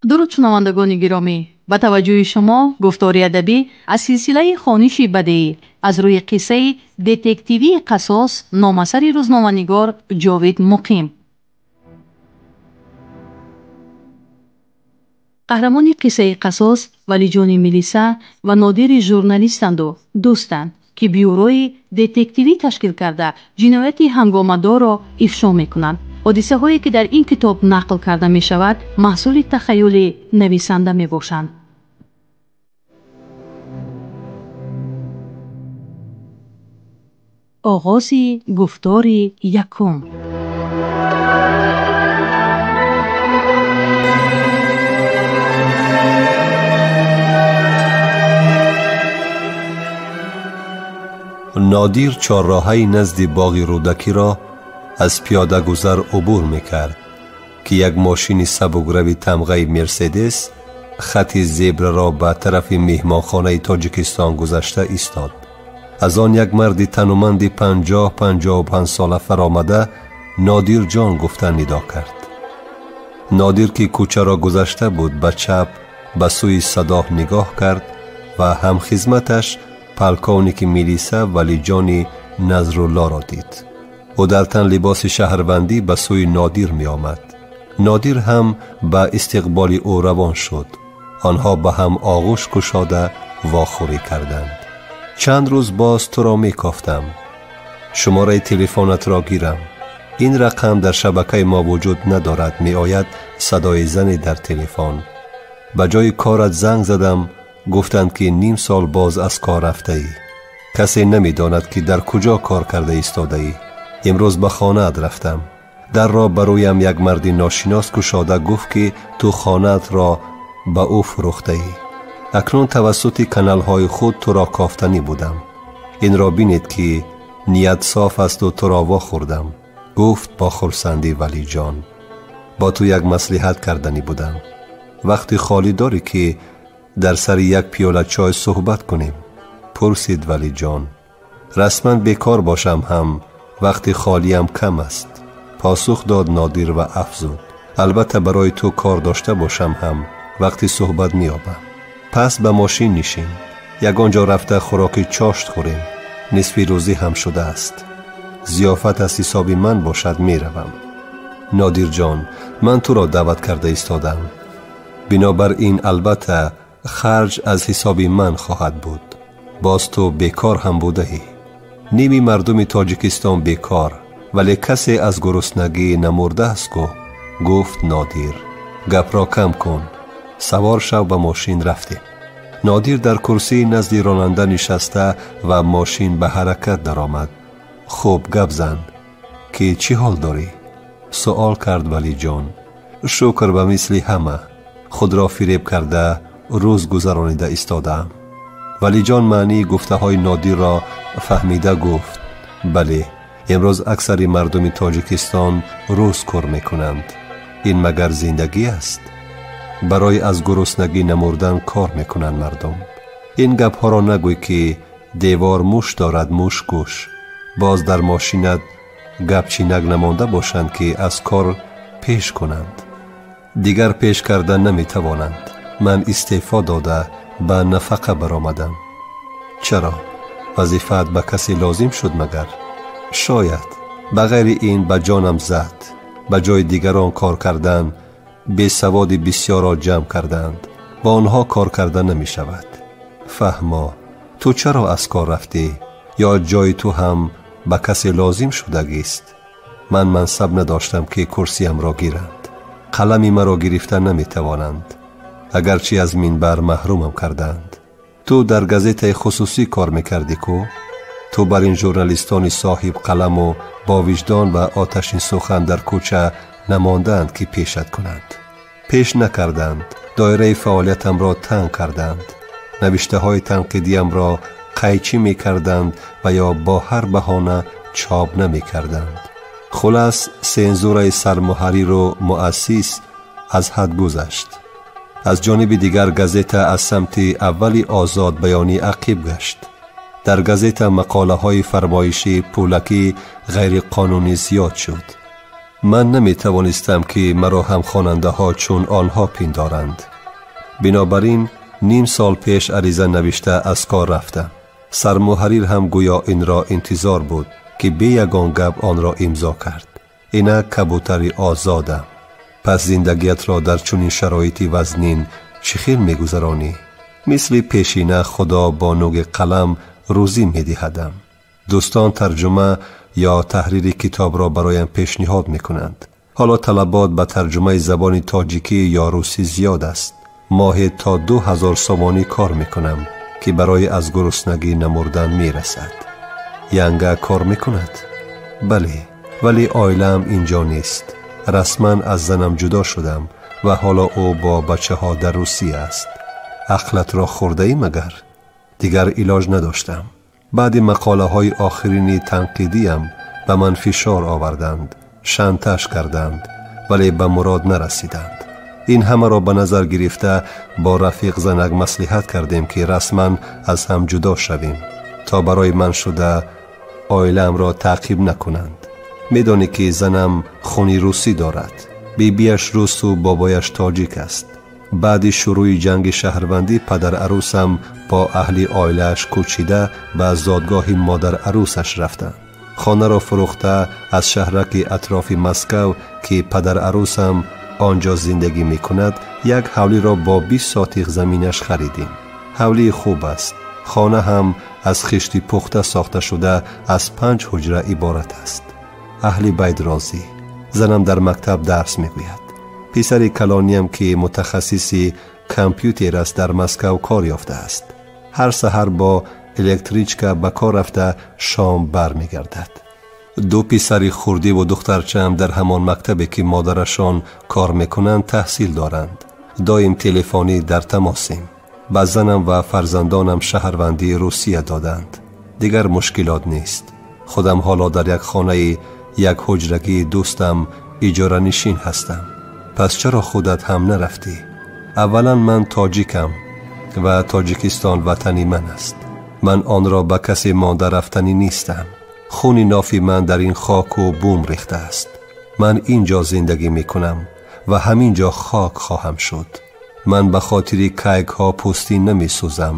Дуруд шунавандагони гиромӣ, ба таваҷҷӯҳи шумо гуфтори адабӣ аз силсилаи хониши бадеӣ аз рӯи қиссаи детективии «Қассос» номасари рӯзноманигор Ҷовид Муқим. Қаҳрамони қиссаи «Қассос» Валиҷони милиса ва Нодири журналистанду дӯстанд, ки бюрои детективӣ ташкил карда ҷинояти ҳангомадорро ифшо мекунанд. Ҳодисаҳое ки дар ин китоб нақл карда мешавад, маҳсули тахайюли нависанда мебошанд. Оғози гуфтори якум. Нодир чорроҳаи назди боғи Рӯдакиро аз пиёдагузар убур мекард, ки як мошини сабукрави тамғаи Мерседес хати зебраро ба тарафи меҳмонхонаи Тоҷикистон гузашта истод. Аз он як марди тануманди 50-55 сола фаромада «Нодирҷон» гуфта нидо кард. Нодир, ки кӯчаро гузашта буд, ба чап ба сӯи садоҳ нигоҳ кард ва ҳамхизматаш полковники милиса Валиҷони Назруллоро дид. Ӯ дар тан либоси шаҳрвандӣ ба сӯи Нодир меомад. Нодир ҳам ба истиқболи ӯ равон шуд. Онҳо ба ҳам оғӯш кушода вохӯрӣ карданд. «Чанд рӯз боз туро мекофтам, шумораи телефонатро гирам. Ин рақам дар шабакаи мо вуҷуд надорад», меояд садои зане дар телефон. «Ба ҷои корат занг задам, гуфтанд, ки ним сол боз аз кор рафтаӣ. Касе намедонад, ки дар куҷо кор карда истодаӣ. Имрӯз ба хонаат рафтам. Дарро ба рӯям як марди ношинос кушода гуфт, ки ту хонаатро ба ӯ фурӯхтаӣ. Акнун тавассути каналҳои худ туро кофтанӣ будам. Инро бинед, ки ният соф асту туро вохӯрдам», гуфт бо хурсандӣ Валиҷон. «Бо ту як маслиҳат карданӣ будам. Вақти холӣ дорӣ, ки дар сари як пиёла чой суҳбат кунем?» пурсид Валиҷон. «Расман бекор бошам ҳам, вақти холиям кам аст», посух дод Нодир ва афзуд: «Албатта, барои ту кор дошта бошам ҳам, вақти суҳбат меёбам. Пас ба мошин нишин, ягон ҷо рафта хӯроки чошт хӯрем. Нисфи рӯзӣ ҳам шудааст. Зиёфат аз ҳисоби ман бошад, меравам». «Нодирҷон, ман туро даъват карда истодам, бинобар ин, албатта, харҷ аз ҳисоби ман хоҳад буд. Боз ту бекор ҳам будаӣ. Ними мардуми Тоҷикистон бекор, вале касе аз гуруснагӣ намурдааст ку», гуфт Нодир. «Гапро кам кун, савор шав, ба мошин рафтем». Нодир дар курсии назди ронанда нишаста ва мошин ба ҳаракат даромад. «Хуб, гап зан, ки чӣ ҳол дорӣ?» суол кард Валиҷон. «Шукр, ба мисли ҳама худро фиреб карда рӯз гузаронида истодаам». Валиҷон маънии гуфтаҳои Нодирро фаҳмида гуфт: «Бале, имрӯз аксари мардуми Тоҷикистон рӯз кор мекунанд. Ин магар зиндагӣ аст? Барои аз гуруснагӣ намурдан кор мекунанд мардум. Ин гапҳоро нагӯй, ки девор муш дорад, муш гӯш. Боз дар мошинат гапчинак намонда бошанд, ки аз кор пеш кунанд». «Дигар пеш карда наметавонанд. Ман истеъфо дода, ба нафақа баромадам». «Чаро? Вазифаат ба касе лозим шуд магар?» «Шояд. Ба ғайри ин, ба ҷонам зад. Ба ҷои дигарон кор кардан бесаводи бисёрро ҷамъ кардаанд. Бо онҳо кор карда намешавад». «Фаҳмо. Ту чаро аз кор рафтӣ? Ё ҷои ту ҳам ба касе лозим шудагист?» «Ман мансаб надоштам, ки курсиямро гиранд. Қалами маро гирифта наметавонанд, агарчи аз минбар маҳрумам кардаанд». «Ту дар газетаи хусусӣ кор мекардӣ ку? Ту бар ин журналистони соҳиб қаламу бовиҷдон ва оташинсухан дар кӯча намондаанд, ки пешат кунанд». «Пеш накарданд. Доираи фаъолиятамро танг карданд. Навиштаҳои танқидиямро қайчӣ мекарданд ва ё бо ҳар баҳона чоп намекарданд. Хулас, сензураи сармуҳарриру муассис аз ҳад гузашт. Аз ҷониби дигар, газета аз самти аввали озод баёнӣ ақиб гашт. Дар газета мақолаҳои фармоишӣ, пулакӣ, ғайриқонунӣ зиёд шуд. Ман наметавонистам, ки маро ҳамхонандаҳо чун онҳо пиндоранд. Бинобар ин ним сол пеш ариза навишта аз кор рафтам. Сармуҳаррир ҳам гӯё инро интизор буд, ки бе ягон гап онро имзо кард. Инак кабутари озодам. Пас зиндагиятро дар чунин шароити вазнин чӣ хел мегузаронӣ? Мисли пешина Худо бо нуги қалам рӯзӣ медиҳадам. Дӯстон тарҷума ё таҳрири китобро бароям пешниҳод мекунанд. Ҳоло талабот ба тарҷумаи забони тоҷикӣ ё русӣ зиёд аст. Моҳе то 2000 сомонӣ кор мекунам, ки барои аз гуруснагӣ намурдан мерасад. Янга кор мекунад? Бале, вале оилаам инҷо нест. Расман аз занам ҷудо шудам ва ҳоло ӯ бо бачаҳо дар Русия аст. Ақлатро хӯрдаӣ магар? Дигар илоҷ надоштам. Баъди мақолаҳои охирини танқидиям ба ман фишор оварданд, шантаж карданд, вале ба мурод нарасиданд. Ин ҳамаро ба назар гирифта бо рафиқ занак маслиҳат кардем, ки расман аз ҳам ҷудо шавем, то барои ман шуда оилаамро таъқиб накунанд. Медонӣ, ки занам хуни русӣ дорад. Бибиаш русу бобояш тоҷик аст. Баъди шурӯи ҷанги шаҳрвандӣ падарарӯсам бо аҳли оилааш кӯчида ба зодгоҳи модарарӯсаш рафтанд. Хонаро фурӯхта аз шаҳраки атрофи Москав, ки падарарӯсам он ҷо зиндагӣ мекунад, як ҳавлиро бо 20 сотиқ заминаш харидем. Ҳавлии хуб аст. Хона ҳам аз хишти пухта сохта шуда аз 5 ҳуҷра иборат аст. Аҳли байт розӣ. Занам дар мактаб дарс мегӯяд. Писари калониям, ки мутахассиси компютер аст, дар Москав кор ёфтааст. Ҳар саҳар бо электричка ба кор рафта шом бармегардад. Ду писари хурдиву духтарчаам дар ҳамон мактабе, ки модарашон кор мекунанд, таҳсил доранд. Доим телефонӣ дар тамосем. Ба занам ва фарзандонам шаҳрвандии Русия доданд. Дигар мушкилот нест. Худам ҳоло дар як хонаи як ҳуҷрагии дӯстам иҷоранишин ҳастам. Пас чаро худат ҳам нарафтӣ? Аввалан ман тоҷикам ва Тоҷикистон ватани ман аст. Ман онро ба касе монда рафтанӣ нестам. Хуни нофи ман дар ин хоку бум рехтааст. Ман ин ҷо зиндагӣ мекунам ва ҳамин ҷо хок хоҳам шуд. Ман ба хотири кайкҳо пӯстин намесӯзам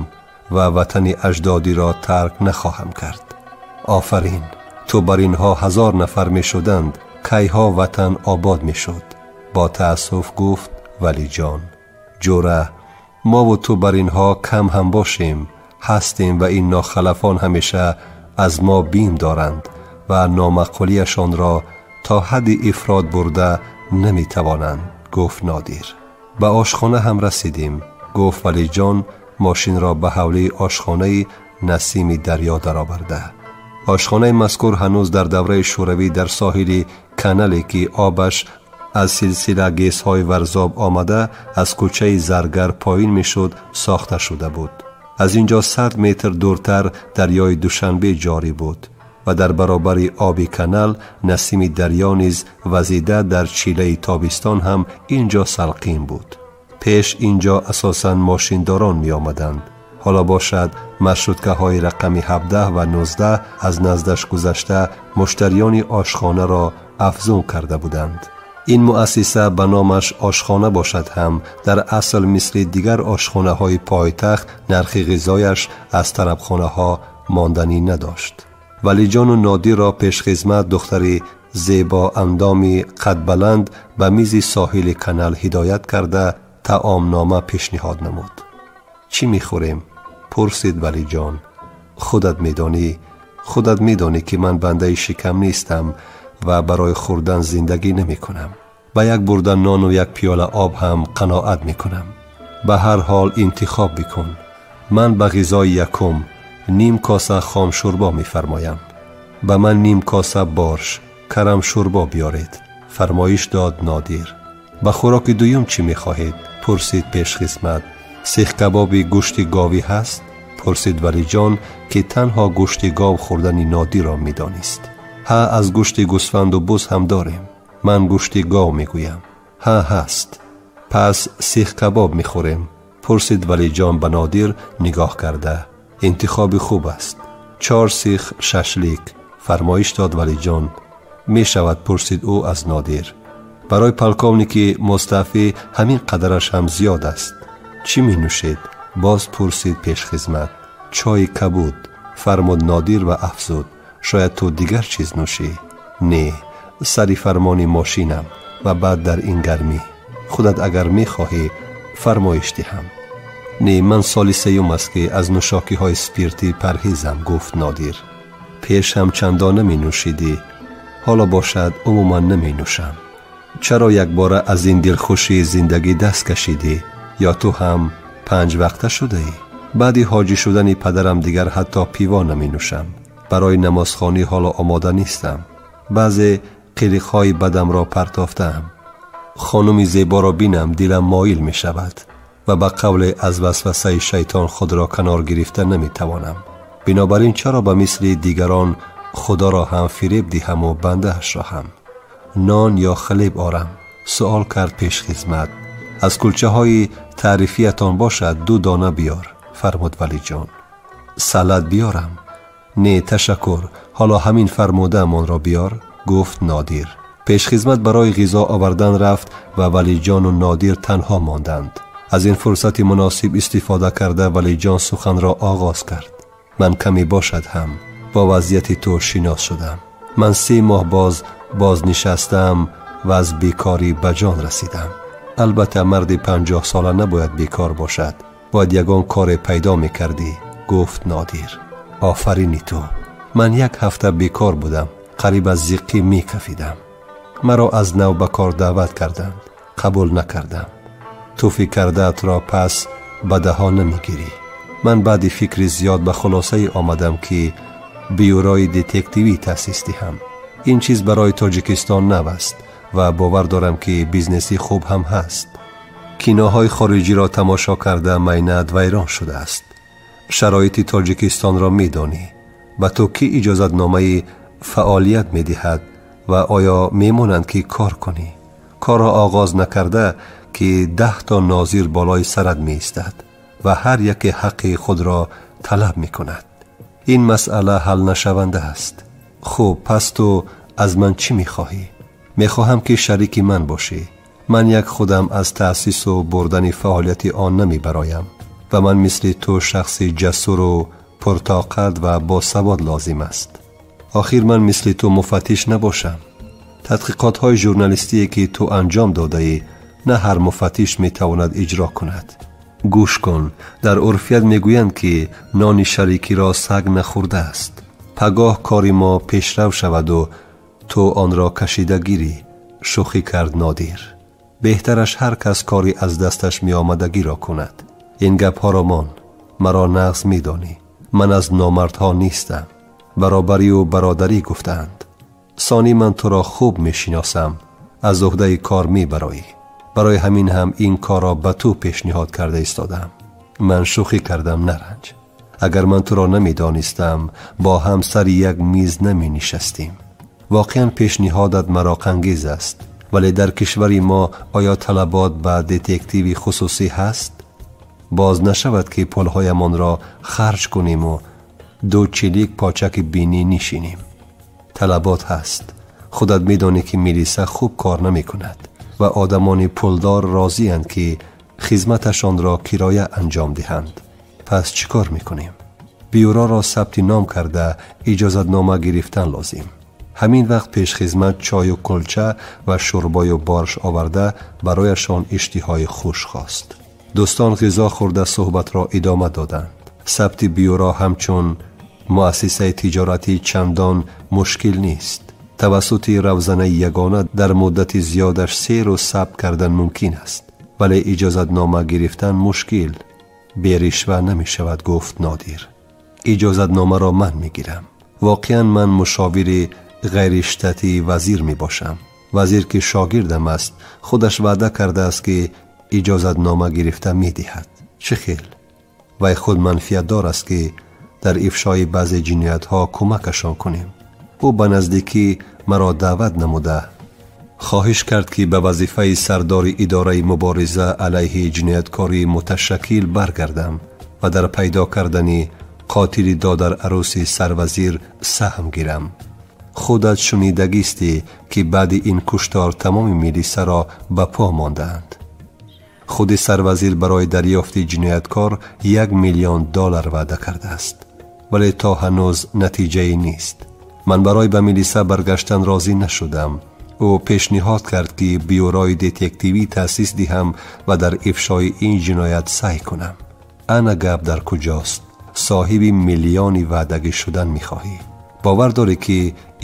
ва ватани аҷдодиро тарк нахоҳам кард. Офарин, ту бар инҳо 1000 нафар мешуданд, кайҳо ватан обод мешуд. Бо таассуф гуфт Валиҷон. Ҷура, мову ту бар инҳо кам ҳам бошем, ҳастем ва ин нохалафон ҳамеша аз мо бим доранд ва номаъқулияшонро то ҳадди ифрод бурда наметавонанд, гуфт Нодир. Ба ошхона ҳам расидем, гуфт Валиҷон, мошинро ба ҳавлии ошхонаи Насими дарё дароварда. Ошхонаи мазкур ҳанӯз дар давраи шӯравӣ дар соҳили канале, ки обаш аз силсила гесҳои Варзоб омада аз кӯчаи Заргар поин мешуд, сохта шуда буд. Аз ин ҷо 100 метр дуртар дарёи Душанбе ҷорӣ буд ва дар баробари оби канал насими дарё низ вазида дар чилаи тобистон ҳам ин ҷо салқин буд. Пеш ин ҷо асосан мошиндорон меомаданд. Ҳоло бошад маршруткаҳои рақами 17 ва 19 аз наздаш гузашта муштариёни ошхонаро афзун карда буданд. Ин муассиса ба номаш ошхона бошад ҳам дар асл мисли дигар ошхонаҳои пойтахт нархи ғизояш аз тарабхонаҳо монданӣ надошт. Валиҷону Нодирро пешхизмат духтари зебоандоми қадбаланд ба мизи соҳили канал ҳидоят карда таомнома пешниҳод намуд. Чӣ мехӯрем? Пурсид Валиҷон. Худат медонӣ, худат медонӣ, ки ман бандаи шикам нестам ва барои хӯрдан зиндагӣ намекунам. Ба як бурда нону як пиёла об ҳам қаноат мекунам. Ба ҳар ҳол интихоб бикун. Ман ба ғизои якум ним коса хомшӯрбо мефармоям. Ба ман ним коса борш, карамшӯрбо биёред, фармоиш дод Нодир. Ба хӯроки дуюм чӣ мехоҳед? Пурсид пешхизмат. Сехкабоби гӯшти говӣ ҳаст? Пурсид Валиҷон, ки танҳо гӯшти гов хӯрдани Нодирро медонист. Ҳа, аз гӯшти гӯсфанду буз ҳам дорем. Ман гӯшти гов мегӯям. Ҳа, ҳаст. Пас сехкабоб мехӯрем, пурсид Валиҷон ба Нодир нигоҳ карда. Интихоби хуб аст. 4 сих шашлик, фармоиш дод Валиҷон. мешавад, пурсид ӯ аз Нодир. Барои полковники мустаъфӣ ҳамин қадараш ҳам зиёд аст. Чӣ менӯшед? Боз пурсид пешхизмат. Чойи кабуд, фармуд Нодир ва афзуд: шояд ту дигар чиз нӯшӣ? Не, сари фармони мошинам ва баъд дар ин гармӣ. Худат агар мехоҳӣ фармоиш диҳам. Не, ман соли сеюм аст ки аз нӯшокиҳои спиртӣ парҳезам, гуфт Нодир. Пеш ҳам чандон наменӯшидӣ, ҳоло бошад умуман наменӯшам. Чаро якбора аз ин дилхушии зиндагӣ даст кашидӣ? Ё ту ҳам 5 вақта шудаӣ? Баъди ҳоҷӣ шудани падарам дигар ҳатто пиво наменӯшам. Барои намозхонӣ ҳоло омода нестам. Баъзе қилиқҳои бадамро партофтаам. Хонуми зеборо бинам дилам моил мешавад ва ба қавле аз васвасаи шайтон худро канор гирифта наметавонам. Бинобар ин чаро ба мисли дигарон худоро ҳам фиреб диҳаму бандаашро ҳам? Нон ё хлеб орам? Суол кард пешхизмат. Аз кулчаҳои таърифиятон бошад 2 дона биёр, фармуд Валиҷон. Салат биёрам? Не, ташаккур, ҳоло ҳамин фармудаамонро биёр, гуфт Нодир. Пешхизмат барои ғизо овардан рафт ва Валиҷону Нодир танҳо монданд. Аз ин фурсати муносиб истифода карда Валиҷон суханро оғоз кард. Ман каме бошад ҳам бо вазъияти ту шинос шудам. Ман 3 моҳ бознишастаам ва аз бекорӣ ба ҷон расидам. Албатта марди 50 сола набояд бекор бошад. Бояд ягон коре пайдо мекардӣ, гуфт Нодир. Офарини ту. Ман 1 ҳафта бекор будам, қариб аз зиққӣ мекафидам. Маро аз нав ба кор даъват карданд, қабул накардам. Ту фикрдаатро пас ба даҳо намегирӣ. Ман баъди фикри зиёд ба хулосае омадам ки бюрои детективӣ таъсис диҳам. Ин чиз барои Тоҷикистон нав аст ва бовар дорам ки бизнеси хуб ҳам ҳаст. Киноҳои хориҷиро тамошо карда майнаат вайрон шудааст. Шароити Тоҷикистонро медонӣ. Ба ту кӣ иҷозатномаи фаъолият медиҳад ва оё мемонанд ки кор кунӣ? Корро оғоз накарда ки 10 то нозир болои сарат меистад ва ҳар яке ҳаққи худро талаб мекунад. Ин масъала ҳал нашаванда аст. Хуб, пас ту аз ман чӣ мехоҳӣ? Мехоҳам ки шарики ман бошӣ. Ман як худам аз таъсису бурдани фаъолияти он намебароям ва ман мисли ту шахси ҷасуру пуртоқат ва босавод лозим аст. Охир ман мисли ту муфаттиш набошам. Тадқиқотҳои журналистие ки ту анҷом додаӣ на ҳар муфаттиш метавонад иҷро кунад. Гӯш кун, дар урфият мегӯянд ки нони шарикиро саг нахӯрдааст. Пагоҳ кори мо пешрав шаваду ту онро кашида гирӣ, шӯхӣ кард Нодир. Беҳтараш ҳар кас кори аз дасташ меомадагиро кунад. Ин гапҳоро мон, маро нағз медонӣ. Ман аз номардҳо нестам. Баробарию бародарӣ гуфтаанд. Сонӣ ман туро хуб мешиносам, аз уҳдаи кор мебароӣ. Барои ҳамин ҳам ин корро ба ту пешниҳод карда истодам. Ман шӯхӣ кардам, наранҷ. Агар ман туро намедонистам, бо ҳам сари як миз наменишастем. Воқеан пешниҳодат мароқангез аст, вале дар кишвари мо оё талабот ба детективи хусусӣ ҳаст? Боз нашавад ки пулҳоямонро харҷ куниму 2 чилик почаки бинӣ нишинем. Талабот ҳаст. Худат медонӣ ки милиса хуб кор намекунад ва одамони пулдор розиянд ки хизматашонро кироя анҷом диҳанд. Пас чӣ кор мекунем? Бюроро сабти ном карда иҷозатнома гирифтан лозим. Ҳамин вақт пешхизмат чою кулча ва шӯрбою борш оварда барояшон иштиҳои хуш хост. Дӯстон ғизо хӯрда суҳбатро идома доданд. Сабти бюро ҳамчун муассисаи тиҷоратӣ чандон мушкил нест. Тавассути равзанаи ягона дар муддати зиёдаш 3 рӯз сабт кардан мумкин аст, вале иҷозатнома гирифтан мушкил. Беришва намешавад, гуфт Нодир. Иҷозатномаро ман мегирам. Воқеан ман мушовири ғайриштатии вазир мебошам. Вазир ки шогирдам аст, худаш ваъда кардааст ки иҷозатнома гирифта медиҳад. Чӣ хел? Вай худ манфиатдор аст ки дар ифшои баъзе ҷиноятҳо кӯмакашон кунем. Ӯ ба наздикӣ маро даъват намуда хоҳиш кард ки ба вазифаи сардори идораи мубориза алайҳи ҷинояткории муташаккил баргардам ва дар пайдо кардани қотили додарарӯси сарвазир саҳм гирам. Худат шунидагистӣ, ки баъди ин куштор тамоми милисаро ба по мондаанд. Худи сарвазир барои дарёфти ҷинояткор $1 миллион ваъда кардааст, вале то ҳанӯз натиҷае нест. Ман барои ба милиса баргаштан розӣ нашудам. Ӯ пешниҳод кард, ки бюрои детективӣ таъсис диҳам ва дар ифшои ин ҷиноят саъй кунам. Ана гап дар куҷост. Соҳиби миллиони ваъдагӣ шудан мехоҳӣ. Бовар дорӣ, ки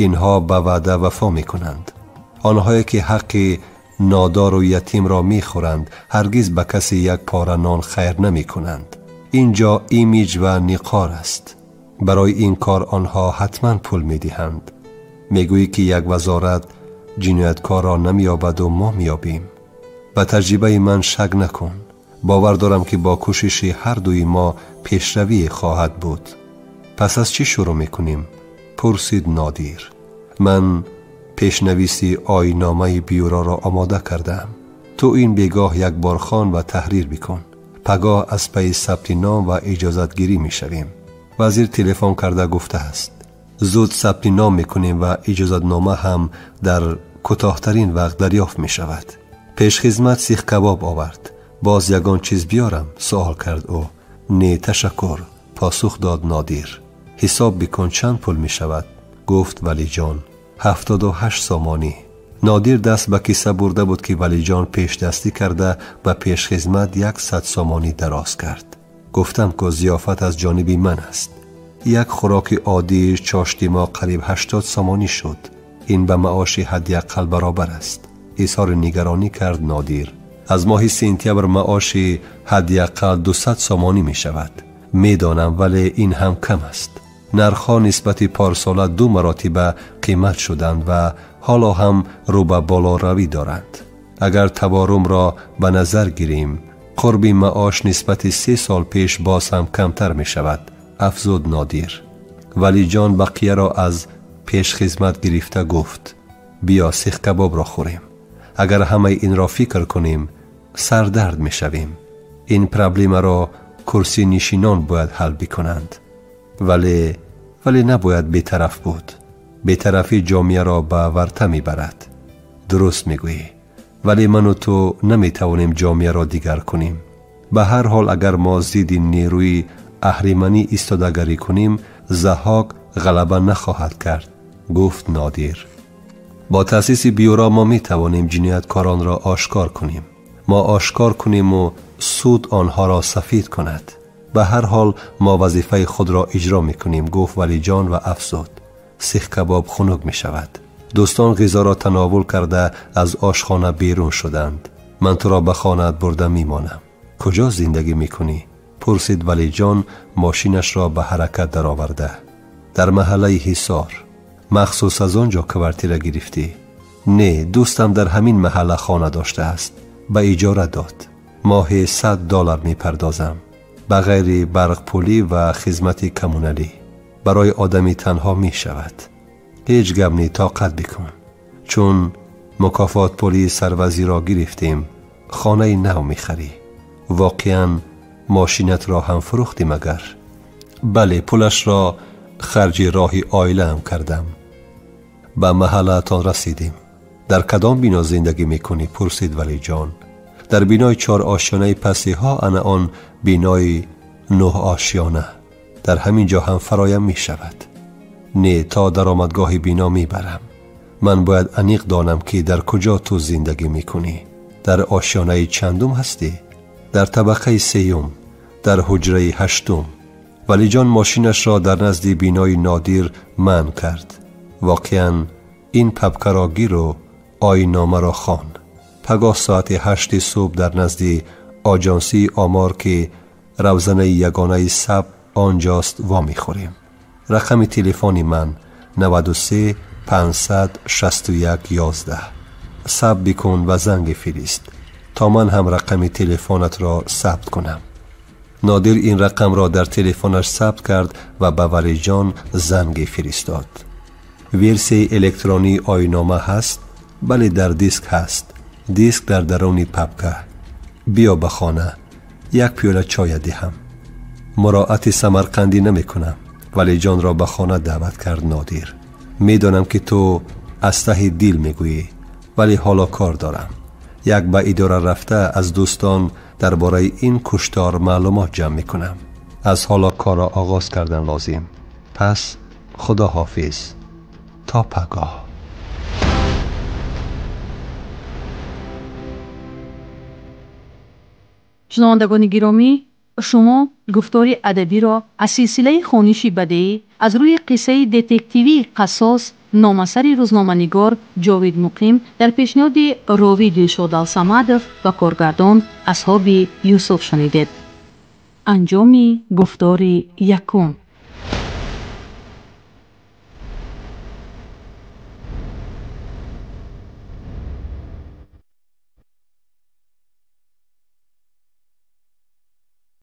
инҳо ба ваъда вафо мекунанд. Онҳое, ки ҳаққи нодору ятимро мехӯранд, ҳаргиз ба касе як пора нон хайр намекунанд. Ин ҷо имиҷ ва вуқор аст. Барои ин кор онҳо ҳатман пул медиҳанд. Мегӯӣ, ки як вазорат ҷинояткорро намеёбаду мо меёбем. Ба таҷрибаи ман шак накун. Бовар дорам, ки бо кӯшиши ҳар дуи мо пешравие хоҳад буд. Пас аз чӣ шурӯъ мекунем? Пурсид Нодир. Ман пешнависи оинномаи бюроро омода кардаам. Ту ин бегоҳ як бор хон ва таҳрир бикун. Пагоҳ аз пайи сабти ном ва иҷозатгирӣ мешавем. Вазир телефон карда гуфтааст, зуд сабти ном мекунем ва иҷозатнома ҳам дар кӯтоҳтарин вақт дарёфт мешавад. Пешхизмат сихкабоб овард. Боз ягон чиз биёрам? Суол кард ӯ. Не, ташаккур, посух дод Нодир. Ҳисоб бикун, чанд пул мешавад? Гуфт Валиҷон. 78 сомонӣ. Нодир даст ба киса бурда буд, ки Валиҷон пешдастӣ карда ба пешхизмат 100 сомонӣ дароз кард. Гуфтам ку, зиёфат аз ҷониби ман аст. Як хӯроки оддии чошти мо қариб 80 сомонӣ шуд. Ин ба маоши ҳадди аққал баробар аст, изҳори нигаронӣ кард Нодир. Аз моҳи сентябр маоши ҳадди аққал 200 сомонӣ мешавад. Медонам, вале ин ҳам кам аст. Нархҳо нисбати порсола ду маротиба қимат шуданд ва ҳоло ҳам рӯ ба болоравӣ доранд. Агар таваррумро ба назар гирем, қурби маош нисбати 3 сол пеш боз ҳам камтар мешавад, афзуд Нодир. Валиҷон бақияро аз пешхизмат гирифта гуфт: биё, сихкабобро хӯрем. Агар ҳамаи инро фикр кунем, сардард мешавем. Ин проблемаро курсинишинон бояд ҳал бикунанд, вале набояд бетараф буд. Бетарафӣ ҷомеаро ба варта мебарад. Дуруст мегӯӣ, вале ману ту наметавонем ҷомеаро дигар кунем. Ба ҳар ҳол, агар мо зидди нерӯи аҳриманӣ истодагарӣ кунем, Заҳҳок ғалаба нахоҳад кард, гуфт Нодир. Бо таъсиси бюро мо метавонем ҷинояткоронро ошкор кунем. Мо ошкор куниму суд онҳоро сафид кунад. Ба ҳар ҳол, мо вазифаи худро иҷро мекунем, гуфт Валиҷон ва афзуд: сихкабоб хунук мешавад. Дӯстон ғизоро тановул карда аз ошхона берун шуданд. Ман туро ба хонаат бурда мемонам. Куҷо зиндагӣ мекунӣ? Пурсид Валиҷон, мошинашро ба ҳаракат дароварда. Дар маҳаллаи Ҳисор. Махсус аз он ҷо квартира гирифтӣ? Не, дӯстам дар ҳамин маҳалла хона доштааст, ба иҷора дод. Моҳе $100 мепардозам, ба ғайри барқпулӣ ва хизмати коммуналӣ. Барои одами танҳо мешавад. Ҳеҷ гап не, тоқат бикун. Чун мукофотпулии сарвазирро гирифтем, хонаи нав мехарӣ. Воқеан, мошинатро ҳам фурӯхтӣ магар? Бале, пулашро харҷи роҳи оилаам кардам. Ба маҳаллаатон расидем. Дар кадом бино зиндагӣ мекунӣ? Пурсид Валиҷон. Дар бинои чорошёнаи пасиҳо, ана он бинои нӯҳошёна. Дар ҳамин ҷо ҳам фароям мешавад. Не, то даромадгоҳи бино мебарам. Ман бояд аниқ донам, ки дар куҷо ту зиндагӣ мекунӣ. Дар ошёнаи чандум ҳастӣ? Дар табақаи сеюм, дар ҳуҷраи ҳаштум. Валиҷон мошинашро дар назди бинои Нодир манъ кард. Воқеан, ин папкаро гиру оинномаро хон. Пагоҳ соати 8-и субҳ дар назди оҷонсии омор, ки равзанаи ягонаи сабт он ҷост, вомехӯрем. Рақами телефони ман 93 561 11. Сабт бикун ва занге фирист, то ман ҳам рақами телефонатро сабт кунам. Нодир ин рақамро дар телефонаш сабт кард ва ба Валиҷон занге фиристод. Версияи электронии оинома ҳаст? Бале, дар диск ҳаст. Диск дар даруни папка. Биё ба хона, як пиёла чоя диҳам. Муроати самарқандӣ намекунам. Валиҷонро ба хона даъват кард Нодир. Медонам, ки ту аз таҳи дил мегӯӣ, вале ҳоло кор дорам. Як ба идора рафта аз дӯстон дар бораи ин куштор маълумот ҷамъ мекунам. Аз ҳоло корро оғоз кардан лозим. Пас худо ҳофиз, то пагоҳ. Шунавандагони гиромӣ, шумо гуфтори адабиро аз силсилаи хониши бадеӣ аз рӯи қиссаи детективии «Қассос» номасари рӯзноманигор Ҷовид Муқим дар пешниҳоди ровӣ Дилшод Алсамадов ва коргардон Асҳоби Юсуф шунидед. Анҷоми гуфтори якум.